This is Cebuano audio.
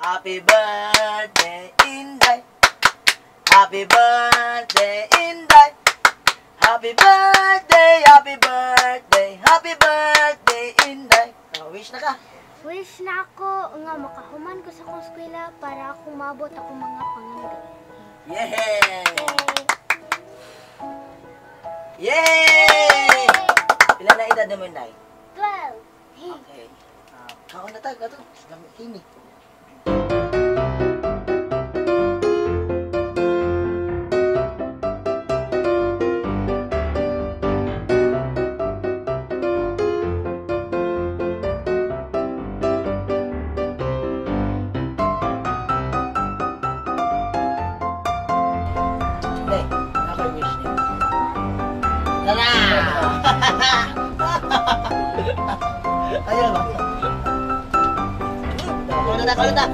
Happy birthday, Inday. Happy birthday, Inday. Happy birthday, happy birthday, happy birthday, Inday. Oh, wish na ka. Wish na ako nga makahuman ko sa akong eskwela para ako maabot akong mga pangandoy. Yay! Yay! Pila na edad mo, Inday? 12. Okay. Kaon na tayo, kato. Gamit kini. Inday, ako yung wish niyo. Tara! Ayun ba? Kaon na ta, kaon na ta.